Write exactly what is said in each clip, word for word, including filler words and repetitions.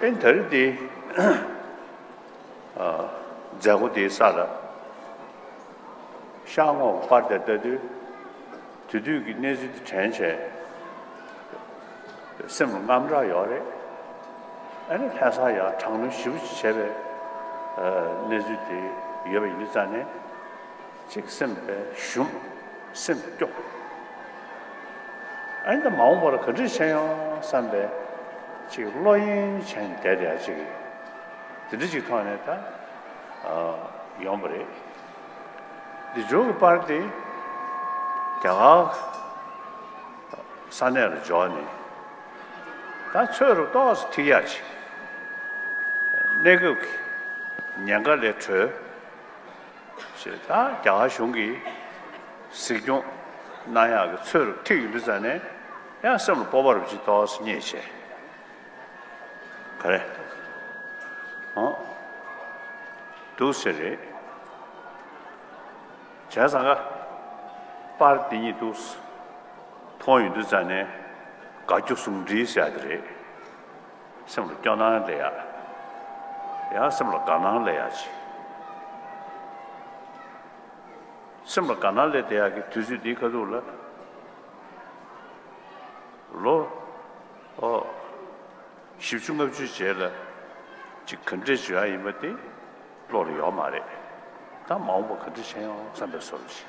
ཨེ་ད་རེས་འདི་མཛད་སྒོ་འདིའི་ས་ལ་ཤར་ངོས་ཀྱི་པར་དེ་ལྟ་དུས། དེ་དུས་ཀྱི་གནས་ཚུལ་དེ་དྲན་བྱས་སེམས་ལ་དངངས་སྐྲག་ཡོད་རེད། ཨ་ནི་ལྷ་ས་ཡང་དྲག་གནོན་ཞེ་པོ་ཅིག་བྱས་པའི་གནས་ཚུལ་དེ་ཡོད་པ་ཡིན་དུས་ཙང་ནས། ཅིག་སེམས་པའི་ཞུམ། སེམས་སྐྱོ། ཨ་ནི་ད་མ་འོངས་པར་ག་འདྲ་བྱས་ཡོང་བསམ་པའི་ཅིག་བློ་གཡེང་བྱས་ནས་བསྡད་བསྡད་ཡ་ཅིག་དེ་འདྲ་ཅིག་ཐོག་ནས་ད་ཡོང་བ་རེད། འདི་ཇོ་གི་པར་དེ་རྒྱ་གར་ས་གནས་ལ་འབྱོར་ནས་ད་ཚོད་རུ་ཏོག་ཙམ་ཐིག་ཡ་ཅིག་གནས་སྐབས་ཀྱི་ཉེན་ཁ་ལས་གྲོལ། ཞེས་ད་རྒྱ་གར་གཞུང་གིས་གཟིགས་སྐྱོང་གནང་ཡག་གི་ཚོད་རུ་ཐིག་ཡོང་དུས་ཙང་ནས་ཡང་སེམས་ལ་སྤོབས་པ་རུ་ཅིག་ཏོག་ཙམ་རྙེད་བྱས། ག་རེ། ཨོ། འདུག་ཟེར་རེད། བྱས་ཙང་ཀ་པར་འདི་གཉིས་འདུག་མཐོང་ཡོང་དུས་ཙང་ནས་དགའ་སྐྱོ་ཟུང་འབྲེལ་ཟེར་ཡག་དེ་རེད། སེམས་ལ་སྐྱོ་སྣང་སླེབས་ཡག་ཡང་སེམས་ལ་དགའ་སྣང་སླེབས་ཡག་ཅིག་སེམས་ལ་དགའ་སྣང་སླེབས་བསྡད་ཡག་གི་དུས་ཚོད་འདིའི་ཁ་ཐུག་ལ། ལོ། ཨོ། བཞི་བཅུ་ལྔ་བཅུའི་རྗེས་ལ་ཅིག་ག་འདྲས་བྱེད་ཡག་ཡིན་པ་དེ་བློ་ལ་ཡོད་མ་རེད། ད་མ་འོངས་པ་ག་འདྲས་བྱེད་ཡོང་བསམ་པའི་བཟོ་འདྲ་ཅིག་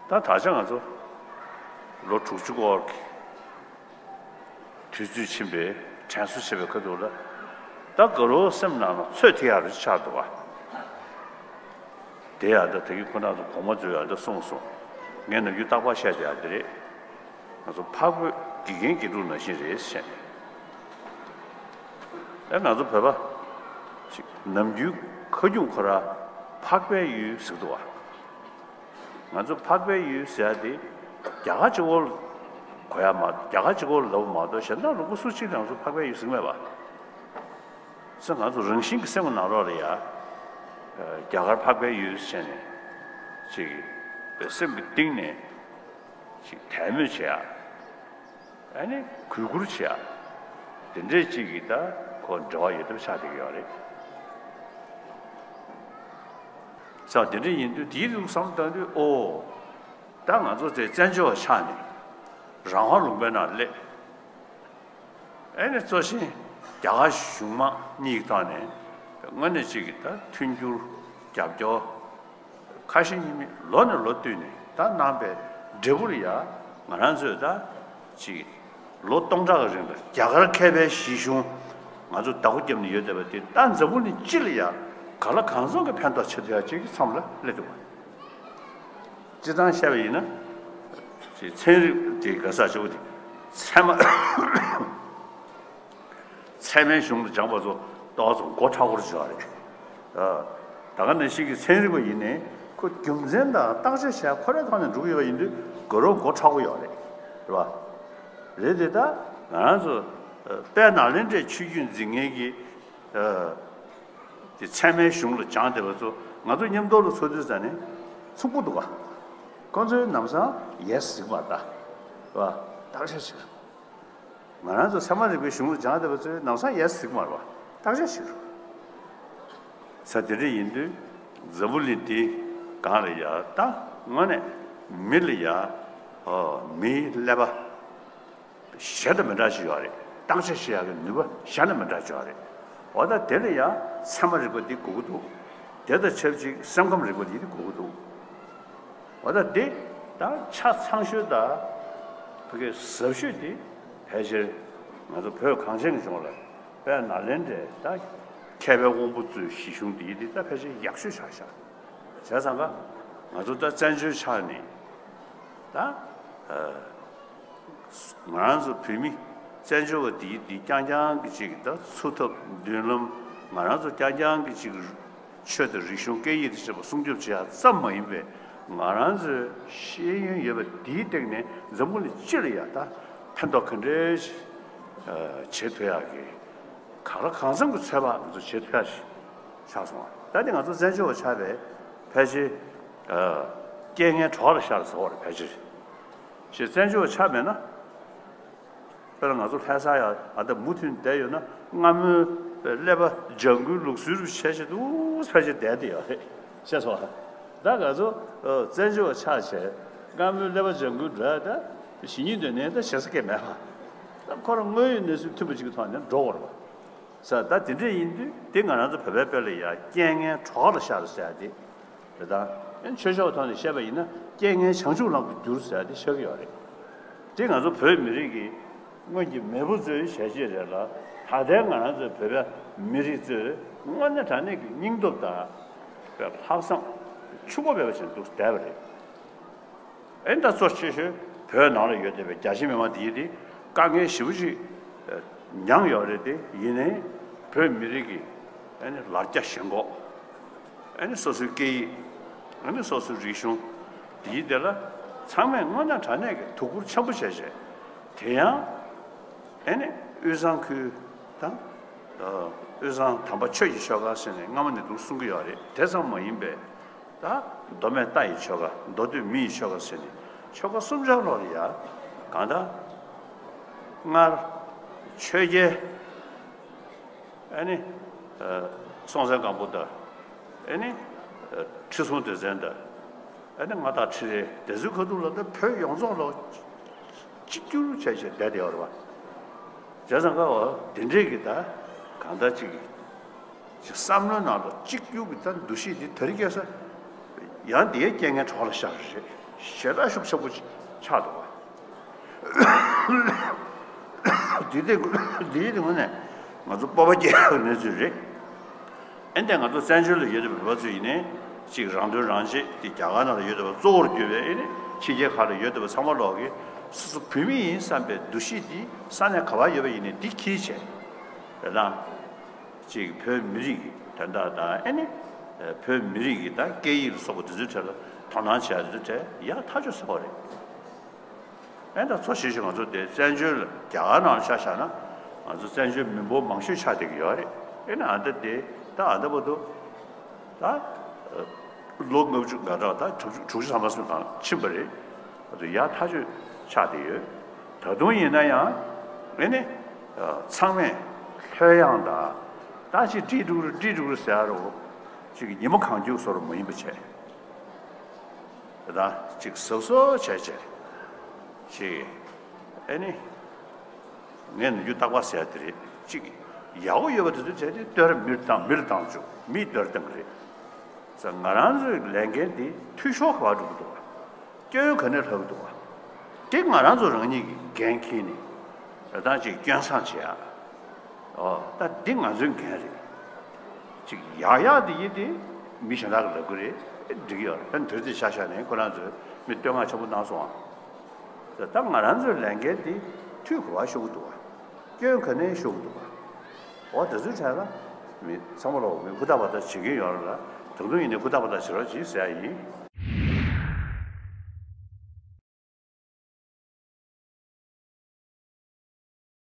ད་ད་ཆ་ང་ཚོ་ལོ་དྲུག་ཅུ་སྐོར་གྱི་དུས་ཚོད་ཕྱིན་པའི་དྲན་གསོ་བྱེད་པའི་ཁ་ཐུག་ལ། ད་དགའ་རོགས་སེམས་ནང་ལ་ཚོད་ཐིག་ཡག་རེ་ཆགས་འདུག་བ། དེ་ཡང་ད་ད་གིན་ཁོ་རང་ཚོ་གོང་མ་ཚོས་ཡང་ད་གསུངས་སོང་། ངས་ནམ་རྒྱུན་རྟག་པར་བཤད་བསྡད་ཡག་དེ་རེད། ང་ཚོ་འཕགས་བོད་དགེ་རྒན་དགེ་ཕྲུག་ནང་བཞིན་རེད་ཟེར་ནས། ཨེ་ང་ཚོ་བོད་པ་ཅིག་ནམ་རྒྱུན་ཁ་རྒྱུན་ཁོ་ར་འཕགས་པའི་ཡུལ་ཟེར་གི་འདུག་བ། ང་ཚོ་འཕགས་པའི་ཡུལ་ཟེར་ཡ་དེ་རྒྱ་གར་གཅིག་པོ་གོ་ཡ་མ་རྒྱ་གར་གཅིག་པོ་ལབ་མ་གཏོགས་གཞན་དག་ལུང་པ་སུ་གཅིག་ལ་ང་ཚོ་འཕགས་པའི་ཡུལ་ཟེར་གི་མེད་པ། ས་ང་ཚོ་རང་བཞིན་གྱི་སེམས་ཀྱི་ནང་ལོགས་ལ་ཡ། རྒྱ་གར་འཕགས་པའི་ཡུལ་ཟེར་ནས་ཅིག་སེམས་ཀྱི་གཏིང་ནས་ཅིག་དད་མོས་བྱེད་ཡ། ཨ་ནི་གུས་བཀུར་བྱེད་ཡ། དེ་འདྲས་ཅིག་གི་ད་ཁོ་འབྲེལ་བ་ཡོད་ཐབས་ཆགས་བསྡད་ཀྱི་ཡོད་རེད། ས་དེ་འདྲས་ཡིན་དུས་དེའི་ལུགས་བསམ་བཏང་དུས་ཨོ། ད་ང་ཚོ་དེ་བཙན་བྱོལ་བ་ཆགས་ནས་རང་དབང་ལུང་པའི་ནང་སླེབས། ཨེ་ནི་གཙོ་ཆེན་རྒྱ་གར་གཞུང་མང་གཉིས་ཀྱི་ཐོག་ནས་དངོས་གནས་གཅིག་གི་ད་མཐུན་འགྱུར་རྒྱབ་སྐྱོར་ཁ་ཞེ་གཉིས་མེད་ལོ་ནས་ལོ་བསྟུད་ནས་ད་གནང་པའི་འབྲས་བུར་ཡ་ང་རང་ཚོས་ད་ཅིག་ལོ་སྟོང་ཕྲག་གི་རིང་ལ་རྒྱ་གར་མཁས་པའི་གཞི་གཞུང་ང་ཚོ་བདག་པོ་བརྒྱབ་ནས་ཡོད་བསྡད་པ་དེ་ད་འཛམ་བུ་གླིང་སྤྱི་ལ་ཡ་གང་ལ་གང་འཚམ་གྱི་ཕན་ཐོགས་བྱེད་ཐུབ་ཡ་ཅིག་གི་མཚམས་ལ་སླེབས་འདུག་བ། སྤྱིར་བཏང་བཤད་པ་ཡིན་ན། ཅིག་ཚན་རིག་དེ་ག་ས་ཆེ་བོ་དེ་ཚད་མ་ཚད་མའི་གཞུང་དུ་སྦྱངས་པ་ཚོ་ཏོག་ཙམ་མགོ་མཁྲེགས་པོ་ཅིག་ཡོད་རེད། ད་ག་ནང་བཞིན་གྱི་ཚན་རིག་པ་ཡིན་ནའི་ཁོ་རྒྱུ་མཚན་དང་བརྟག་དཔྱད་བྱས་ཁོ་རའི་ཐོག་ནས་འགྲོ་གི་ཡོད་པ་ཡིན་དུས་དགའ་རབ་མགོ་མཁྲེགས་པོ་ཡོད་རེད། རེད་བ། རེད་དེ་ད་ང་རང་ཚོ་དཔལ་ནཱ་ལེནྡྲའི་ཆོས་བརྒྱུད་འཛིན་མཁན་གྱི། དེ་ཚད་མའི་གཞུང་ལ་སྦྱངས་བསྡད་པ་ཚོ་ང་ཚོ་མཉམ་དུ་ལ་ཚོགས་དུས་ཙ་ནས་ཚུགས་པོ་འདུག་ག་ཁོང་ཚོའི་ནམ་སང་ཡེ་སི་ཟེར་གི་མ་རེད་ད། རེད་བ། བརྟག་དཔྱད་བྱེད། ང་རང་ཚོ་ཚད་མ་རིག་པའི་གཞུང་ལ་སྦྱངས་བསྡད་པ་ཚོས་ནམ་སང་ཡེ་སི་ཟེར་གི་མ་རེད་བ། བརྟག་དཔྱད་བྱེད་རོགས། ས་དེ་འདྲ་ཡིན་དུས་འཛམ་བུ་གླིང་འདི་སྒང་ལ་ཡ་ད་དངོས་གནས་མི་ལ་ཡ་མིའི་ཀླད་པ། གཞན་དང་མི་འདྲ་ཞིག་ཡོད་རེད། བརྟག་དཔྱད་བྱེད་ཡག་གི་ནུས་པ་གཞན་དང་མི་འདྲ་ཞིག་ཡོད་རེད། འོ་ད་དེ་ལ་ཡང་ཚད་མ་རིག་པ་འདི་དགོས་ཀྱི་འདུག་དེ་དང་ཆབས་ཅིག་སེམས་ཁམས་རིག་པ་འདི་དགོས་ཀྱི་འདུག་འོ་ད་འདི་ད་ཆ་ཚང་ཤོས་དང་ཕ་གི་ཟབ་ཤོས་འདི་ཕལ་ཆེར་ང་ཚོ་བོད་གངས་ཅན་གྱི་ལྗོངས་ལ་དཔལ་ནཱ་ལེནྡྲའི་ད་མཁས་པའི་དབང་པོ་ཚོའི་གཞི་གཞུང་འདི་འདི་ད་ཕལ་ཆེར་ཡག་ཤོས་ཆགས་ཤག་བྱས་ཙང་ཀ་ང་ཚོ་ད་བཙན་བྱོལ་ཆགས་ནས་ད། ང་རང་ཚོ་བོད་མི་བཙན་བྱོལ་བ་འདིའི་འདི་རྐྱང་རྐྱང་གི་ཅིག་ད་འཚོ་ཐབས་མདུན་ལམ་ང་རང་ཚོ་རྐྱང་རྐྱང་གི་ཅིག་ཆོས་དང་རིག་གཞུང་སྐད་ཡིག་དང་བཅས་པ་སྲུང་སྐྱོབ་བྱེད་ཡག་ཙམ་མ་ཡིན་པའི་ང་རང་ཚོའི་ཤེས་ཡོན་ཡོད་པ་འདིའི་སྟེང་ནས་འཛམ་བུ་གླིང་སྤྱི་ལ་ཡ་ད་ཕན་ཐོགས་ག་འདྲས་ཞིག་བྱེད་ཐུབ་ཡག་གི་གང་ལ་གང་འཚམ་གྱི་ཚོད་དཔག་ང་ཚོ་བྱེད་ཐུབ་ཡག་ཞིག་ཆགས་སོང་བ། ད་འདི་ང་ཚོ་བཙན་བྱོལ་བ་ཆགས་པའི་ཕལ་ཆེར་རྐྱེན་ངན་གྲོགས་ལ་ཤར་ཟེར་བ་རེད་ཕལ་ཆེར། ཞེས་བཙན་བྱོལ་བ་ཆགས་མེད་ན། དཔེར་ན་ང་ཚོ་ལྷ་ས་ཡ་ཨ་ད་མུ་མཐུད་བསྡད་ཡོད་ན་སྔ་མོའི་ཀླད་པ་ལྗང་ཁུའི་ལུགས་སྲོལ་རུ་བྱས་བྱས་འདུག་ཕལ་ཆེར་བསྡད་དེ་ཡོད་རེད། ཤེས་སོང་། ད་ང་ཚོ་བཙན་བྱོལ་བ་ཆགས་བྱས་སྔ་མོའི་ཀླད་པ་ལྗང་ཁུའི་འགྲོ་ཡ་ད་གཞི་གཉིས་འདོད་ནས་ད་བྱེད་ས་སྐད་མེད་པ། ད་ཁོ་རང་དངོས་ཡོད་གནས་ཚུལ་མཐུན་པ་ཅིག་གི་ཐོག་ནས་འགྲོ་དགོས་རེད་པ། ས་ད་དེ་འདྲས་ཡིན་དུས་དེ་ང་རང་ཚོ་བོད་པའི་དཔེ་ལ་ཡ་རྐྱེན་ངན་གྲོགས་ལ་ཤར་ཟེར་ཡ་དེ་རེད་ད། ཨེ་ཆོས་ཕྱོགས་ཐོག་ནས་བཤད་པ་ཡིན་ན་རྐྱེན་ངན་བྱང་ཆུབ་ལམ་དུ་བསྒྱུར་ཟེར་ཡ་དེ་ཤར་གྱི་ཡོད་རེད། དེ་ང་ཚོ་བོད་མི་རིགས་ཀྱི་སྔོན་གྱི་མེས་པོ་ཚོའི་བྱས་རྗེས་རེད་ལ། ད་ལྟའི་ང་རང་ཚོའི་བོད་པའི་མི་རིགས་ཚོས་དངོས་གནས་དྲང་གནས་ཀྱི་སྙིང་སྟོབས་དང་ལྷག་བསམ་ཕྱུག་པོ་མེད་པ་ཞིག་འདུག་བསྡད་པ་རེད། ཨེ་ད་གཙོ་ཆེ་ཤོས་བོད་ནང་ལ་ཡོད་བསྡད་པའི་རྒྱ་ཆེ་མི་མང་དེ་ཡིན་དེ་དཀའ་ངལ་ཞེ་པོ་ཅིག་མྱངས་ཡོད་རེད། དེ་ཡིན་ནའི་བོད་མི་རིགས་ཀྱི་ཨེ་ནི་ལ་རྒྱ་ཞེན་ཁོག་ཨེ་ནི་སོ་སོའི་སྐད་ཡིག་ཨེ་ནི་སོ་སོའི་རིག་གཞུང་དེ་ཡིན་དེ་ལ་ཚང་མས་དངོས་གནས་དྲང་གནས་ཀྱི་དོ་ཁུར་ཆེན་པོ་བྱས་བྱས་དེ་ཡང་ཨེ་ནི་དབུས་གཙང་ཁུལ་དང་དབུས་གཙང་དམ་པ་ཆོས་ཀྱི་ཆོལ་ཁ་ཟེར་ནས་སྔ་མོ་ནས་འདུག་གསུང་གི་ཡོད་རེད། དེ་ཙམ་མ་ཡིན་པའི། ད་མདོ་སྨད་རྟ་ཡི་ཆོལ་ཁ། མདོ་སྟོད་མི་ཡི་ཆོལ་ཁ་ཟེར་ནས་ཆོལ་ཁ་གསུམ་ཆར་ལོག་ལ་ཡ་གང་ལྟར་སྔར་ཆོས་རྒྱལ་ཨ་ནི་སྲོང་བཙན་སྒམ་པོ་དང་ཨ་ནི་ཁྲི་སྲོང་ལྡེ་བཙན་དང་ཨ་ནི་མངའ་བདག་ཁྲི་རལ་དེ་ཚོའི་ཁ་ཐུག་ལ་ད་བོད་ཡོངས་རྫོགས་ལ་གཅིག་གྱུར་བྱས་བྱས་བསྡད་བསྡད་ཡོད་རེད་པ། བྱས་ཙང་ཀ་བ་དེ་འདྲས་ཀྱི་ད་གང་ལྟར་ཅིག་ཅིག་བསམ་བློའི་ནང་ལ་གཅིག་གྱུར་གྱི་ད་འདུ་ཤེས་འདི་དེ་རིང་ཁ་སང་ཡང་འདིའི་རྐྱེན་ངན་གྲོགས་ལ་ཤར་རེད། ཞེ་དྲག་ཤུགས་ཆེན་པོ་ཆགས་འདུག་བ། འདི་དེ་འདིའི་དེ་ངོས་ནས་ང་ཚོ་སྤོབས་པ་སྐྱེ་ཡག་གནས་ཚུལ་རེད། ཨེ་འདི་ང་ཚོ་བཙན་བྱོལ་ལ་ཡོད་པའི་བོད་པ་ཚོ་ཡིན་ནའི་གཅིག་རང་དོན་རང་གཅེས་དེ་རྒྱ་གར་ནང་ལ་ཡོད་པ་གཙོ་བོར་གྱུར་པའི་ཨེ་ནི་ཕྱི་རྒྱལ་ཁག་ལ་ཡོད་པ་ཚང་མ་ལོག་གིས་སོ་སོ་བོད་མི་ཡིན་བསམ་པའི་འདུ་ཤེས་འདི་ས་གནས་ག་པར་ཡོད་པ་ཡིན་ནའི་འདི་འཁྱེར་བྱས་རེད་ད། ཅིག་བོད་མི་རིགས་ཀྱི་དོན་དག་དང་ཨེ་ནི་བོད་མི་རིགས་ཀྱི་ད་སྐད་ཡིག་ལ་སོགས་པ་དེ་ཚོའི་གྲས་ལ་དོ་སྣང་བྱེད་ཡ་དེ་ཚོའི་གྲས་ཡག་ཐག་ཆོད་ཚ་བ་རེད། ཨེ་ད་གཙོ་ཆེ་ཤོས་ང་ཚོ་དེ་བཙན་བྱོལ་རྒྱ་གར་ནང་ལ་ཆ་བཞག་ན་ང་ཚོ་བཙན་བྱོལ་མི་འབོར་མང་ཤོས་ཆགས་བསྡད་ཀྱི་ཡོད་རེད། ཨེ་ནི་ཨ་ད་དེ་ད་ཨ་ད་བར་དུ་ད་ལོ་ལྔ་བཅུ་ང་གྲངས་ད་དྲུག་ཅུ་དྲུག་ཅུ་ཐམ་པ་སོང་ཙང་ཕྱིན་པ་རེད། ཨ་ད་ཡག་ཐག་ཆོད་ཆགས་བསྡད་ཡོད། ད་དུང་ཡིན་ན་ཡང་ཨེ་ནི་ཚང་མས་ལྷོད་ཡངས་དང་ད་ཅིག་འགྲིག་འགྲོ་གི་རེད་འགྲིག་འགྲོ་གི་རེད་ཟེར་ཡ་རོ་ཅིག་ཉིན་མོ་གང་མཇུག་བཟོ་རུ་མ་ཡིན་པ་བྱས། དེ་དག་ཅིག་གཟབ་གཟབ་བྱས་བྱས་ཅིག་ཨེ་ནི་ངས་ནམ་རྒྱུན་རྟག་པར་ཟེར་ཡ་དེ་རེད། ཅིག་ཡག་པོ་ཡོད་པ་དེ་ཚོ་བྱས་ཏེ་སྟོད་ར་མིར་བཏང་མིར་བཏང་བཅུག་མིས་སྟོད་ར་བཏང་གི་རེད། ས་ང་རང་ཚོའི་ལས་འགན་དེ་འཐུས་ཤོར་ག་པར་འགྲོ་གི་འདུག་བ། སྐྱོན་ག་ནས་ལྷག་གི་འདུག་བ། དེ་ང་རང་ཚོ་རང་ཉིད་ཀྱི་འགན་འཁྱེར་ནས་རེ་ཐང་ཅིག་སྐྱོན་བསང་བྱེད་ཡ། ཨོ་ད་འདི་ང་ཚོའི་འགན་རེད། ཅིག་ཡག་ཡག་དེ་ཡིན་དེ་མི་གཞན་དག་གིས་ལབ་གི་རེད། འགྲིག་གི་ཡོད་རེད། ད་འདིར་དེ་ཤ་ཤ་ནས་ཁོ་རང་ཚོས་མི་བསྟོད་བསྔགས་ཆེན་པོ་གནང་སོང་ཨ། ད་ང་རང་ཚོའི་ལས་འགན་དེ་འཐུས་ག་པར་ཤོར་གི་འདུག་བ། སྐྱོན་ག་ནས་ཤོར་གི་འདུག་བ། འོ་དེ་ཚོའི་གྲས་ལ་མི་ཚང་མ་ལོག་མི་ཧུར་ཐག་པ་ཐག་བྱེད་ཀྱི་ཡོད་རེད་ལ། ད་དུང་ཡིན་ནའི་ཧུར་ཐག་པ་ཐག་བྱེད་རོགས་གྱིས་ཟེར་ཡ་ཡིན།